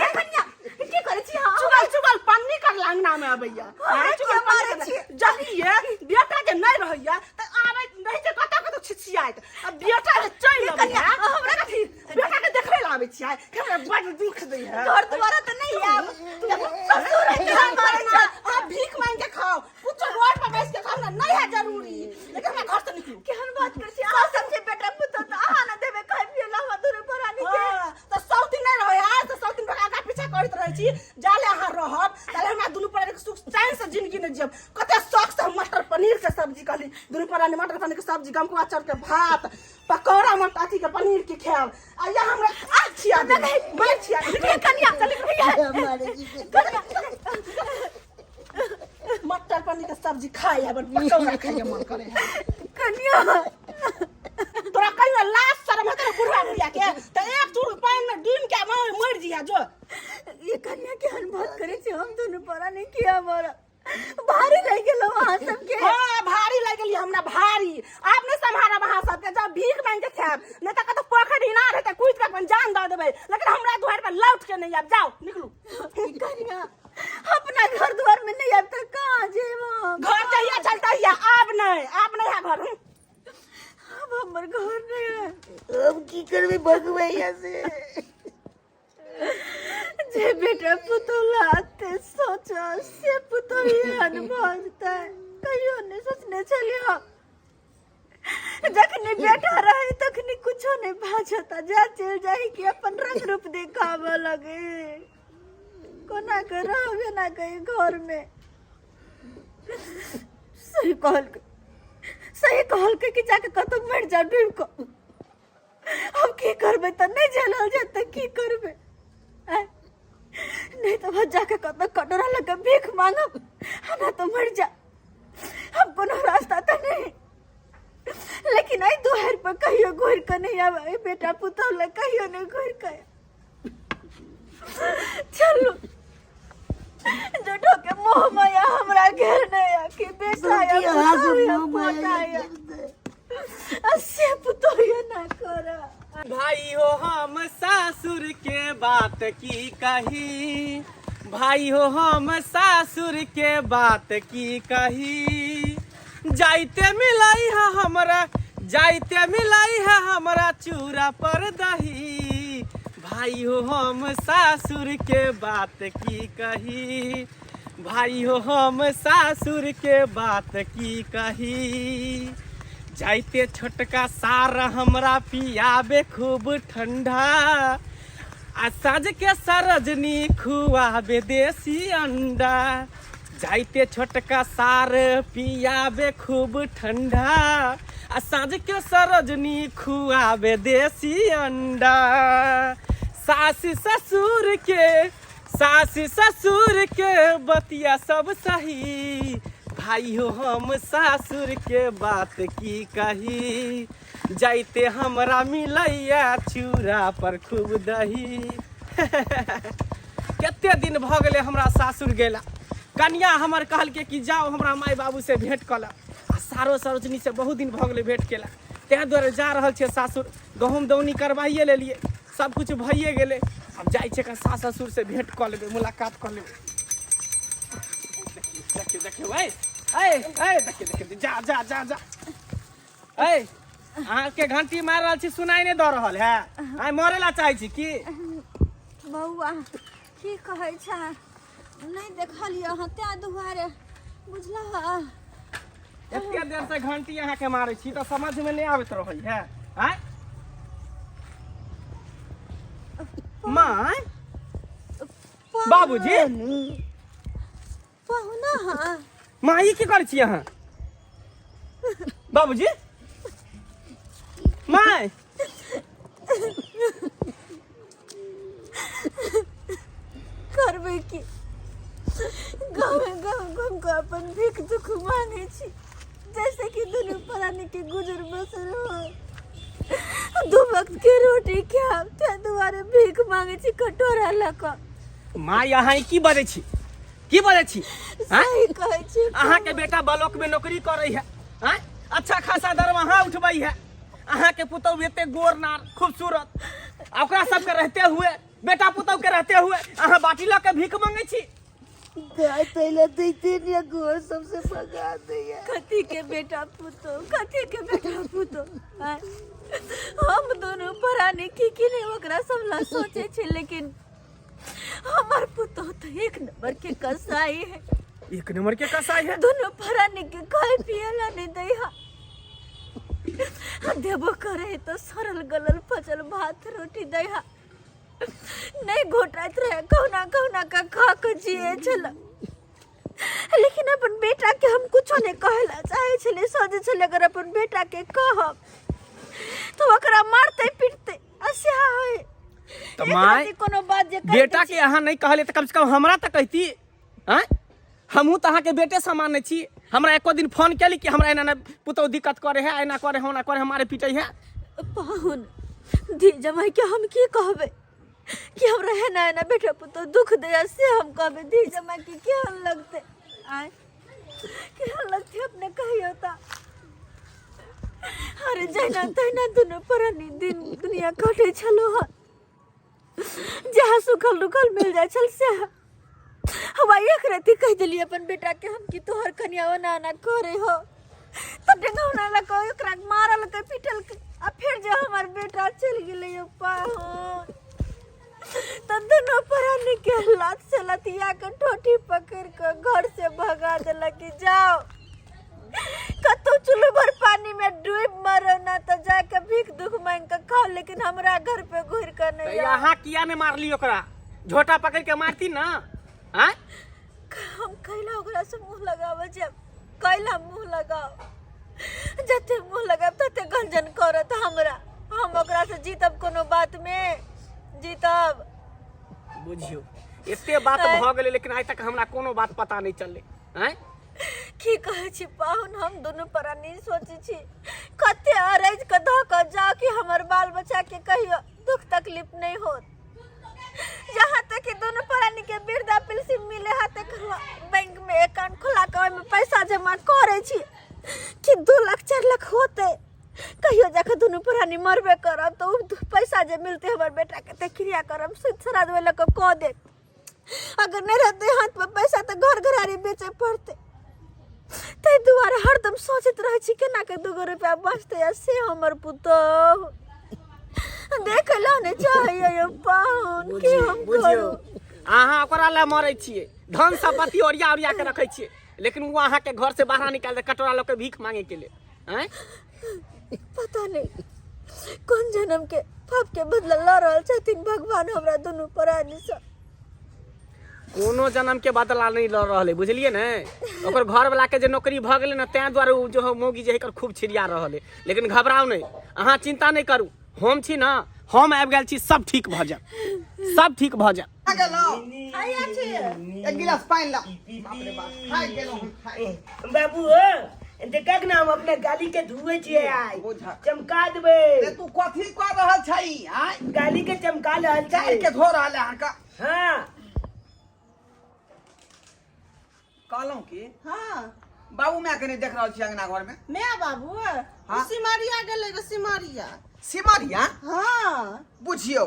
ये कन्या, की करै छी? हाँ। चुगल चुगल पन्नी कर अंगना में अबैया। हाँ, हैं, चुगल किया पन्नी मारै कर छी? जहिये बेटा के नहीं रहैया तऽ आबै रहै छै कतऽ कतऽ छिछियाइत, आ बेटा के चलि अबैया। कन्या, हमरा कथी बेटा के देखै लए आबै छियै? हमरा बड़ दुख दै है। घर दुआरा तऽ नहीं आब, ससुर है के मारै छै। अहाँ भीख मांगि के खाओ, कुछो रोड पर बैस के खाओ, हमरा नहीं है जरूरी, लेकिन हमरा घर से निकलू। केहन बात करै छी अहाँ सब? जे बेटा पुतोह तऽ अहाँ ने देबै खाय पियै लए हमरा दुनू प्राणी के। हाँ, तऽ सौ दिन नहीं रहे है तऽ सौ दिन आगा पीछा करैत रहै छी। जाले अहाँ रहब ताले हमरा दुनू प्राणी के सुख चैन से जिंदगी नहीं जियब। कते शौक से हम मटर पनीर के सब्जी कहली, दुनू प्राणी मटर पनीर के सब्जी, गमकुआ चाउर के भात, पकौड़ा, मटर अथी के पनीर के खायब, आ या हमरा आ छिया दे, मार छिया दे। ये कन्या, मारे छी। मटर पनीर के सब्जी खाए है, पकौड़ा खाए के मन करे है। कन्या, तोरा कहियो लाज शरम हेतौ ने बुढ़वा बुढ़िया के, तऽ एक चूर पानि में डूबि के मरि जिया जो। ये कन्या, केहन बात करै छी? हम दुनू प्राणी किया मरब? भारी लागि गेलौ अहाँ सबके। हाँ, भारी लागि गेली हमरा, भारी। आब नहि सम्हारब अहाँ सबके। जब भीख मांगि के खायब, नहि तऽ कतौ पोखरि इनार हेतै, कूदि के अपन जान दऽ देबै, लेकिन हमरा दुआरि पर लौट के नहि आयब। जाउ, निकलू। कन्या, अपना घर द्वार में नहीं आयब तऽ कहाँ जेब हम? घर जहिया चलता हिया, आब नहि, आब नहि है घर। आब हमर घर नहीं है। अब की करबै, भगबै यहाँ से? जे बेटा पुतोह लाते सोचा से पुतोह एहन भऽ जेतै, कहियो नहि सोचने छलियै हम। जखनी बेटा रहे तखनी कुछो नहीं भाजता, जा चलि जाही कि अपन रंग रूप देखाबऽ लगे। कोना के रहबे ना कहीं घर में। सही कहलकै, सही कहलकै कि जाके कतौ मरि जाओ डूबि कऽ। हम की करबै तऽ नहि झेलल जायत तऽ की करबै? आँय? नहि तऽ बस जाके कतौ कटोरा लऽ कऽ भीख मांगब, आ ना तऽ मरि जा। हम कोनो रास्ता तऽ नहि, लेकिन एहि दुआरि पर कहियो घुरि कऽ नहि आब। एहि बेटा पुतोह लग कहियो नहि घुरि कऽ आयब। चलू, झूठो के मोह माया हमरा घेरने या कि बेटा या सब्जी अहाँ पुतोह सब या मोह माया पोता या घेरने। आ से पुतोह या ना कर। भाई हो हम सासुर के बात की कही, भाई हो हम सासुर के बात की कही, जाइते मिलाई है हमरा, जाइते मिलाई है हमरा चूरा पर दही। भाई हो हम सासुर के बात की कही, भाई हो हम सासुर के बात की कही, जाइते छोटका सार हमरा पियाबे खूब ठंडा, आ साँझ के सरजनी खुआबे देसी अंडा। जाइते छोटका सार पियाबे खूब ठंडा, आ साँझ के सरजनी खुआबे देसी अंडा। सास ससुर के, सास ससुर के बतिया सब सही, भाई हो हम सासुर के बात की कही, जाइते हमरा मिलैया चूड़ा पर खूब दही। कते दिन भऽ गेलै हमरा सासुर गेला। कनिया हमर कहलकै कि जाओ हमरा माय बाबू से भेंट कऽ ले, आ सारो सरोजनी से बहुत दिन भऽ गेलै भेंट केला, ताहि दुआरे जा रहल छियै सासुर। गहूँम दौनी करवाइए लेलियै, सब कुछ भइए गेलै। आब जाइ छै सास ससुर से भेंट कऽ लेबै, मुलाकात कऽ लेबै। देखियौ देखियौ, ऐ ऐ ऐ, देखियौ देखियौ, जा जा जा जा। ऐ, अहाँके घंटी मारि रहल छी, सुनाई नहि दऽ रहल है? आइ मरे ला चाहै छी की? बौआ, की कहै छै, नहि देखलियै अहाँ, तें दुआरे बुझलह। एते देर से घंटी अहाँके मारै छी तऽ समझ में नहि आबैत रहै है? आँय माय, बाबूजी, पहुना। हाँ माँ, ई की करै छी अहाँ? बाबूजी, माय, करबै की, गाँव गाँव घूम कऽ अपन भीख दुख मांगे छी, जैसे कि दुनू प्राणी के गुजर बसर हो, दू वक्त के रोटी खायब, ताहि दुआरे भीख मांगे छी कटोरा लऽ कऽ। माय, अहाँ ई की बजै छी? की बजै छी, आँय? सही कहै छी। अहाँके बेटा ब्लॉक में नौकरी करै है, आँय? अच्छा खासा दरमाहा उठबै है। अहाँके पुतहु एते गोर नार खूबसूरत, आ ओकरा सबके रहते हुए, बेटा पुतहु के रहते हुए अहाँ बाटी लऽ के भीख मांगै छी? गाय तैला दैते ने गोर सबसे भगा दैया। कथी के बेटा पुतो, कथी के बेटा पुतो? आँय? हम दोनों प्राणी की की नहीं ओकरा सब ला सोचे छे, लेकिन हमर पुतो तो एक नंबर के कसाई है। एक नंबर के कसाई है। दोनों प्राणी के खाए पिए ला नहीं दै हा, देबो करे तो सड़ल गलल पचल भात रोटी दै हा, नहीं घोटाइत रहे, कहुना कहुना का खा के जिए छल। लेकिन अपन बेटा के हम कुछो नहीं कहेला चाहे छले। सोचे छले अगर अपन बेटा के कहब तो ओकरा मारते पीटते आ सएह होय। तऽ एक माय, राति कोनो बात जे कहि बेटा दै के अहाँ नहीं कहलियै तऽ कम से कम हमरा तऽ कहती। आँय, हमहूँ तऽ अहाँके बेटे समान नहि छी। हमरा एको दिन फोन केली कि हमरा एना एना पुतहु दिक्कत करे है, एना करे है, ओना करे है, मारे पीटे है? पाहुन, धी जमाई के हम की कहबै कि हमरा एना एना बेटा पुतोह दुख दैया? से हम कहबै धी जमाई के केहन लगतै? आँय, केहन लगतै, अपने कहियौ तऽ। अरे, जहिना तहिना दुनू प्राणी दिन दुनिया कटै छलहुँ हँ, जहाँ सुखल रुखल मिल जाइ छल सएह। हवा एक राति कहि देलियै अपन बेटा के हम कि तोहर कनिया ओना ओना करे हो, तऽ डेंगौना लऽ कऽ ओकरा मारलकै पीटलकै, आ फेर जे हमर बेटा चलि गेलै यौ पाहुन, तऽ दुनू प्राणी के लात से लतिया के ठोठी पकड़ कऽ घर से भगा देलक कि जाओ कतौ चुल्लू भर पानी में डूब मरो, ना तो जाके भीख दुख मांग के खाओ, लेकिन हमरा घर पे घुर के तऽ नहीं आओ। अहाँ किया नहि मारली ओकरा? झोटा पकड़ के मारती ना? आँय, हम कैला ओकरा से मुंह लगावे जब, कैला मुंह लगाओ? जते मुंह लगाब तते गंजन करत हमरा। हम ओकरा से जीतब कोनो बात में जीतब? बुझियौ, एते बात भऽ गेलै, लेकिन आइ तक हमरा कोनो बात पता नहि चललै। आँय, की कहै छी पाहुन, हम दुनू प्राणी सोचै छी कते अरैज के धऽ कऽ जाउ कि हमर बाल बच्चा के कहियो दुख तकलीफ नहीं होत। जहाँ तक कि दुनू प्राणी के वृद्धा पेंशन मिले हा तक बैंक में अकाउंट खोला के ओहिमे पैसा जमा करै छी कि 2 लाख 4 लाख होते, कहियो जाके दुनू प्राणी मरबे करब तऽ उ पैसा जे मिलते हमर बेटा के तऽ क्रियाक्रम सुति श्राद्ध लऽ कऽ कऽ देत। अगर नहीं रहते हाथ में पैसा तऽ घर घरारी बेचे पड़ते। ताहि दुआरे हरदम सोचैत रहै छी केना के दूगो रुपया बचतै, आ से हमर पुतोह देखे ला नहि चाहैया यौ पाहुन, की हम बुझियौ, करू? अहाँ ओकरा लए मरै छियै, धन संपत्ति ओरिया ओरिया के रखै छियै, लेकिन ओ अहाँके घर से बाहर निकालि दे कटोरा लऽ के भीख मांगे के लेल। आँय, पता नहीं कोन जन्म के पाप के बदला लऽ रहल छथिन भगवान हमरा दुनू प्राणी सँ। कोनो जन्म के बदला नहीं लऽ रहल है, बुझलियै ने? ओकर घर वाला के जे नौकरी भऽ गेलै ने, तें दुआरे ओ जो है मौगी जे एकर खूब छिड़िया रहल है। लेकिन घबराउ नहि अहाँ, चिंता नहि करू, हम छी ने, हम आबि गेल छी, सब ठीक भऽ जायत, सब ठीक भऽ जायत। खा गेलहुँ? एक गिलास पानि ला। बाप रे बाप, थाकि गेलहुँ हम, थाकि। बाबू हो, देखक ना, हम अपना गाली के धुए छियै आइ। बुझक। चमका देबै। रे, तू कथी कऽ रहल छही? आँय, गाली के चमका रहल चारि छियै। के धो रहल है अहाँके? हाँ। कहलहुँ की, हाँ, बाबू माय के नहि देख रहल छी अंगना घर में। माय बाबू? हाँ। सिमरिया गेलै गे, सिमरिया। सिमरिया? हाँ। बुझियौ,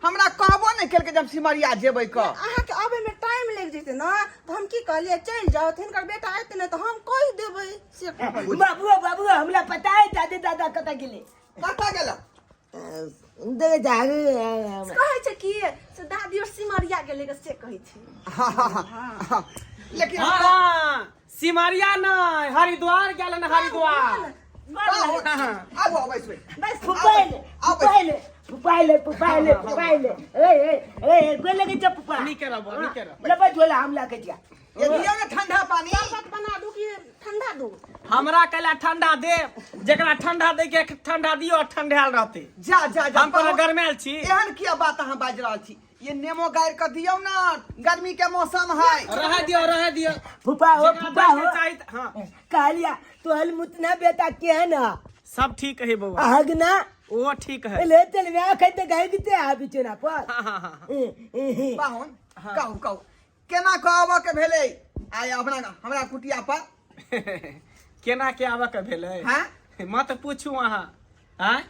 हमरा कहबो नहि केलकै जे हम सिमरिया जेबै क। अहाँके आबे में टाइम लागि जेतै ने, तऽ हम की कहलियै चलि जाउ, तऽ हिनकर बेटा एतै ने तऽ हम कहि देबै से कहलियै। बाबू बाबू, हमरा पता है दादी दादा कतऽ गेलै। कतऽ गेल? देखे जागे। कहै छै कि से दादी और सिमरिया गेलै से कहै छै। हाँ, लेकिन हाँ, सिमरिया नहीं, हरिद्वार गेल हन, हरिद्वार। आबू आबू, बैसबै। बस। फुपाइले फुपाइले फुपाइले फुपाइले फुपाइले, ए ए ए, गोल लगे छ फुपा। नीके रह बौआ, नीके रह। लबा झोला हम लाके दिया। ये दियौ ने ठंडा पानी। शरबत बना दू कि ठंडा दू? हमरा कैला ठंडा दे, जेकरा ठंडा दे के ठंडा दियो, ठंडायल रहते। जा जा जा। हम कोनो गरमायल छी? एहन किया बात अहाँ बाजि रहल छी? ये नेमो गारि के दियौ ने, गर्मी के मौसम है। रह दियो, रह दियो। फुपा हो। जेकरा फुपा दै के हो। चाही त- हाँ। कहलिया तोहल मुतना बेटा केहन है? सब ठीक है बौआ। हगना ओ ठीक है। ले चल मैं अखन त गाय दिते आ बिचना पर। हाँ हाँ हाँ। पाहुन, कहू कहू, केना कऽ आबऽ के भेलै आइ अपना हमरा कुटिया पर? केना के आबऽ के भेलै? हाँ? मत पूछू अहाँ। आँय,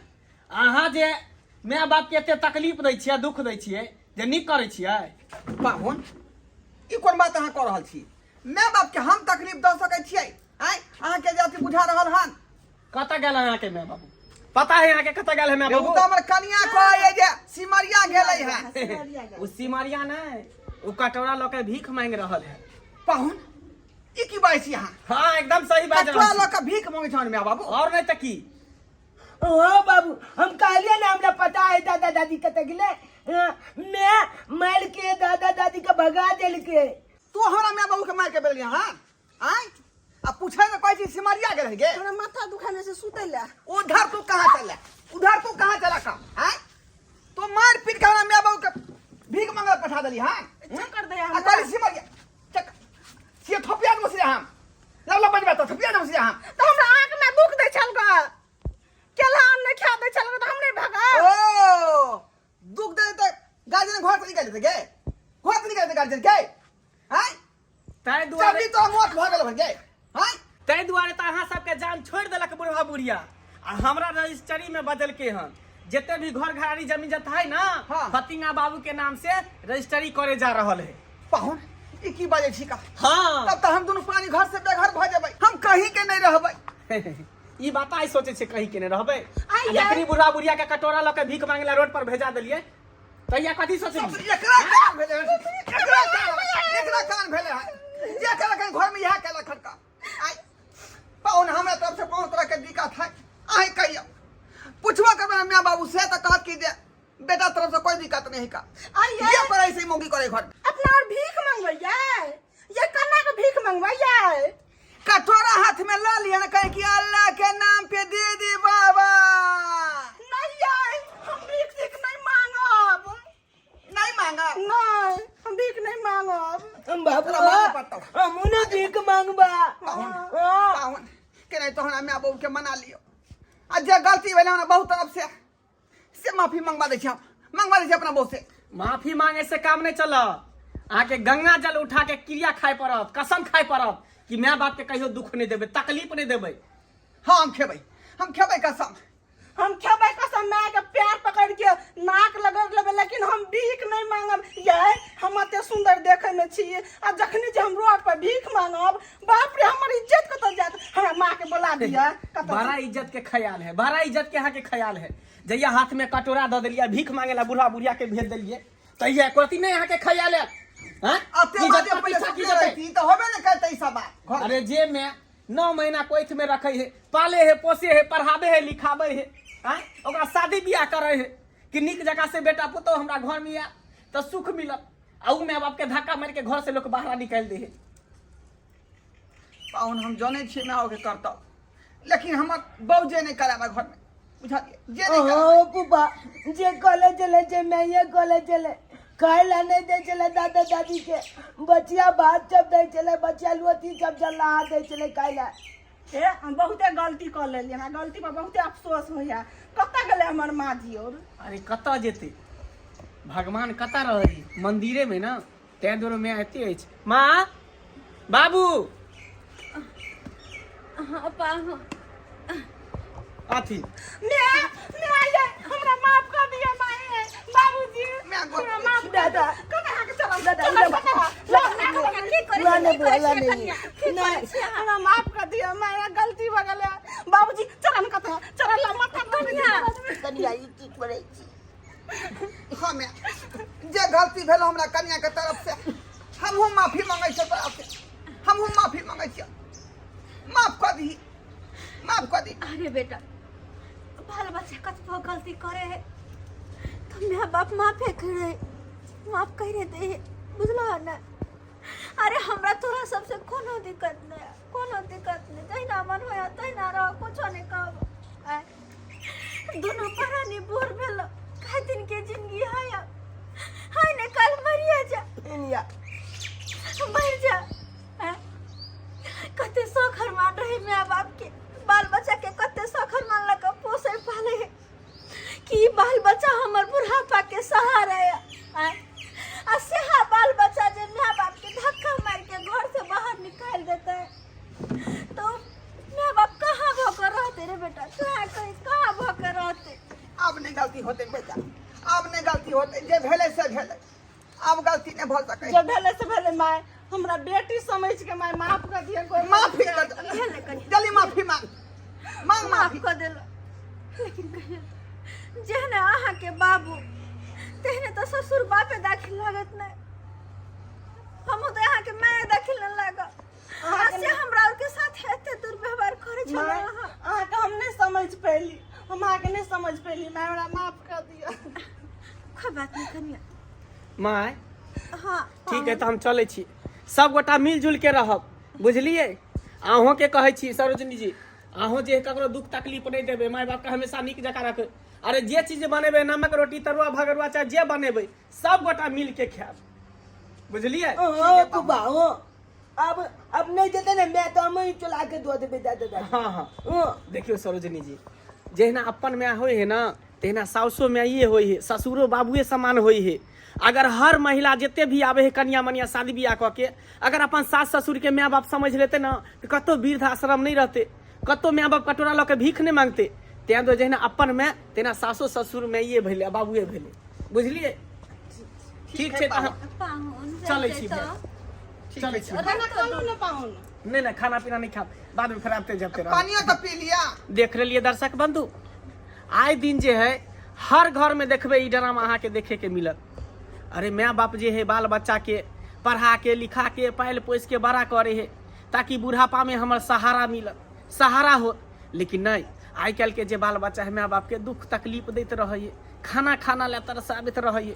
अहाँ जे माय बाप के एते तकलीफ दै छियै, दुख दै छियै, जे नीक करै छियै? पाहुन, ई कोन बात अहाँ कऽ रहल छी? माय बाप के हम तकलीफ दऽ सकै छियै? आँय, अहाँके जे अथी बुझा रहल हन। कतऽ गेल अहाँके माय बाबू? पता है अहाँके कतऽ गेल है माय ओ बाबू? तऽ हमर कनिया कहै जे सिमरिया गेलै हन। सिमरिया गेलै। ओ सिमरिया नहि, ओ कटोरा लऽ के भीख मांगि रहल है। पाहुन, ई की बाजै छी अहाँ? हाँ, एकदम सही बात। कटोरा लऽ कऽ भीख मांगै छहन माय बाबू? और नहीं तऽ की। हाँ बाबू, हम कहलिए ना, हमरा पता है दादा दादी कतऽ गेलै। हाँ, मैं मार के दादा दादी के भगा देलके। तू हमरा माय बाबू के मारि के बेलिया? हाँ, आँय, आ पूछे ने कहै छी सिमरिया गेल गे। हमरा माथा दुखाने से सुतै लए। उधर तू कहाँ चला, उधर तू कहाँ चला का? आँय, तू मार पीट के हमरा माय बाबू के भीख मांगे पठा देली? हाँ। चक्कर दे आ हमरा। कहली सिमरिया चक से थपिया दो से हम लव लव बजबा तो थपिया दो से हम। तऽ हमरा आँख में दुख दै छल ग, केला आम नहि खा दै छल ग, तऽ हम नहि भगा। ओ दुख दे त गार्जियन घर से निकाल दे गे, घर से निकाल दे गार्जियन के? आँय, ताहि दुआरे जल्दी तो मौत भऽ गेल गे? आँय, ताहि दुआरे तऽ अहाँ सबके जान छोड़ि देलक बुढ़वा बुढ़िया आ हमरा रजिस्ट्री में बदलके हन जते भी घर घरारी जमीन जथा है ना, हाँ। फतिंगा बाबू के नाम से रजिस्ट्री करे जा रहल है। पाहुन, ई की बाजै छी का? हाँ। तब तऽ हम दुनू प्राणी घर से बेघर भऽ जेबै, हम कहीं के नहीं रहबै। ई बात आइ सोचे छै कहीं के नहीं रहबै? आइ आ जखनी बुढ़वा बुढ़िया के कटोरा लऽ के भीख मांगे ला रोड पर भेजा देलियै, तहिया कथी सोचे? एकरा कान भेलै हन, एकरा कान, एकरा कान भेलै हन जे केलक हन घर में इएह केलक हन का। आइ पाहुन, हमरा तरफ से कोनो तरह के दिक्कत है अहीं कहियौ। पूछबो करबै माय बाबू से तऽ कहत कि जे बेटा तरफ से कोई दिक्कत नहीं का। आइ जे करै से मौगी करै घर। अपना और भीख मंगबैयै? ये कन्ना के भीख मंगबैयै? कटोरा हाथ में ल लिया ना, कहे कि अल्लाह के नाम पे दे दी बाबा। नहीं ये, हम भीख तीख नहीं मांगब। नहीं मांगा? नहीं, हम भीख नहीं मांगब। हम बाबू तोरा मांगे पड़तौ। हमू ने भीख मांगबा। पाहुन, हाँ। पाहुन के नहीं तो हमरा माय बाबू के मना लियो, आ जे गलती भेलै हमरा बहुत तरफ से माफी मंगवा दै छी, हम मंगवा दै छी अपना बहू से। माफी मांगे से काम नहीं चल, अहाँके गंगा जल उठा के क्रिया खाय पड़त, कसम खाय पड़त कि माय बाप के कहियो दुख नहीं देबै, तकलीफ नहीं देबै। हाँ, हम खेबै, हम खेबै कसम। हम खेबै कसम, माय के पैर पकड़ के नाक लगड़ लेबै, लेकिन हम भीख नहीं मांगब। ये हम एते सुंदर देखे में छी, आ जखनी जे हम रोड पर भीख मांगब, बाप रे, हमर इज्जत कतऽ जायत? हमरा माँ के बोला दिया कतऽ। बड़ा इज्जत के ख्याल है, बड़ा इज्जत के अहाँके ख्याल है। जहिया हाथ में कटोरा दऽ देलियै, भीख मांगे ला बुढ़ा बुढ़िया के भेज देलियै, तहिया एको रत्ती नहीं अहाँके ख्याल है? हाँ? अते इज्जत बाजे पर पहिले पीछा की सुतले जेतै? रहिती तऽ होबे ने करतै ई सब बात घर। अरे जे में 9 महीना कोइख में रखे है, पाले है, पोसे है, पढ़ाबे है, लिखाबे है, आँय? ओकरा शादी बियाह करे है कि नीक जगह से बेटा पुतोह हमरा घर में आयत तऽ सुख मिलत, आ उ माय बाप के धक्का मारि के घर से लोग बाहर निकालि दे है। पाहुन, हम जानै छियै माय के करतौ, लेकिन हमर बहू जे नहि कराबे घर में, बुझलियै जे नहि कराबे। ओ फूफा, जे कॉलेज चले जे मैं कॉलेज चले, खाए ला नहीं दे चले दादा दादी के, बचिया भात सब दे चले, बचिया लोटी सब जला दे चले खाए ला। हे, हम बहुते गलती कऽ लेलियै, हमरा गलती पर बहुते अफसोस होइया। कतऽ गेलै हमर माँ जी और? अरे कतऽ जेतै भगवान, कतऽ रहै? मंदिरे में ना, तैं दुआरे माय एते अछि। माँ, बाबू। हाँ पाहु। अथी माय, माय ये, हमरा माफ कर दिया माय। बाबूजी मैं गोर हमरा माफ कर दादा। कने अहाँके चलम दादा, चलम, ई कने अहाँ? की करै बुआ छियै, ने की करै बुआ छियै ने कनिया? की करै छियै अहाँ? हमरा माफ कर दिअ माय गलती भऽ गेलै बाबूजी चरण कतऽ चरण ला माथा कनिया। कनिया ई की करै छी हमे जे गलती भेल हमरा कन्या के तरफ से हमहूँ माफी मांगै छियै तोरा से हमहूँ माफी मांगै छियै माफ कऽ दही माफ कऽ दही अरे बेटा बाल बच्चा कतबो गलती करे है तो माय बाप माफे करे माफ करे दे बुझलो ना अरे हमरा तोरा सबसे कोनो दिक्कत नहीं कोनो दिक्कत नहीं जहिना मन होया तहिना रह कुछो नहीं कहब आय दोनों प्राणी बोर भेल कई दिन के जिंदगी है अब हाय ने कल मरिए जा इनिया मर जा आय कते शौक हरमान रहे माय बाप के बाल बच्चा के कते शौक हरमान लग पोसे पाले है कि ई बाल बच्चा हमर बुढ़ापा के सहारा है आय आ सेहा बाल बच्चा जे माय बाप के धक्का मार के घर से बाहर निकाल देता है तो माय बाप कहाँ भऽ के रहते रे बेटा कहाँ कहीं कहाँ भऽ के रहते आब नहि गलती होतै बेटा आब नहि गलती होतै जे भेलै से भेलै आब गलती नहि भऽ सकै जे भेलै से भेलै माय हमरा बेटी समझ के माय माफ कर दिअ कोई माफी कर दे। भेलै कनि जल्दी माफी मांग मांग माफ माफी कऽ देलहुँ लेकिन कहियो तऽ जेहने अहाँके बाबू तेहने तऽ ससुर बापे दाखिल लागत नहि हमहूँ तऽ अहाँके माय दाखिल नहि लागब आ से हमरा आरके साथ एते दुर्व्यवहार करै छलहुँ माय अहाँ अहाँके हम नहि समझ पैली हम अहाँके नहि समझ पैली माय हमरा माफ कर दिअ कोई बात नहीं कनिया माय हाँ ठीक है तऽ हम चलै छी सब गोटा मिलजुल के रहब बुझलियै अहूँके कहै छी सरोजनी जी अहूँ जे ककरो दुख तकलीफ नहि देबै माय बापके हमेशा नीक जकाँ रखबै अरे जे चीज बनेबै नमक रोटी तरुआ भगरुआ चाहे जे बनेबै सब गोटा मिल के खायब बुझलियै ओ बुबा ओ अब अब नहीं देते ना मैं तो हम ही चला के दो देबे दादा दादी हाँ हाँ ओ देखियौ सरोजनी जी जहिना अपन माय होइ है ना तहिना साउसो माइए होइ है ससुरो बाबुए समान होइ है अगर हर महिला जते भी आवे है कनिया मनिया शादी बियाह कऽ के अगर अपन सास ससुर के माय बाप समझ लेते ना तऽ कतौ वृद्ध आश्रम नहीं रहते कतौ माय बाप कटोरा लऽ के भीख नहीं मांगते तें दुआरे जहिना अपन माय तहिना सासो ससुर माइए भेलै आ बाबुए भेलै बुझलियै ठीक छै तऽ हम पाहुन चलै छी तऽ चलै छी खाना खा लू ने पाहुन नहि नहि खाना पीना नहि खाब बादमे फेर आबते जबते रहब पानियो तऽ पी लिया देख लेलिए दर्शक बंधु आए दिन जे है हर घर में देखबै ई ड्रामा अहाँके देखे के मिलत अरे माय बाप जे है बाल बच्चा के पढ़ा के लिखा के पालि पोसि के बड़ा करे है ताकि बुढ़ापा में हमर सहारा मिलत सहारा हो लेकिन नहीं आइ काल्हि के जे बाल बच्चा है माय बाप के दुख तकलीफ दैत रहै खाना खाना लए तरसाबैत रहै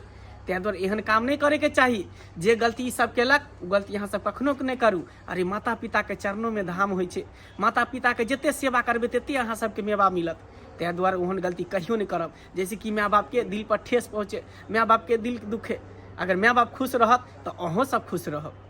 ताहि दुआरे एहन काम नहि करैके चाही जे गलती ई सब केलक ओ गलती अहाँ सब कखनो नहि करू अरे माता पिताके चरणोमे धाम होइ छै माता पिताके जते सेवा करबै तते अहाँ सबके मेवा मिलत ताहि दुआरे ओहन गलती कहियो नहि करब जैसे कि माय बापके दिल पर ठेस पहुँचे माय बापके दिल दुखे अगर माय बाप खुश रहत तऽ अहूँ सब खुश रहब।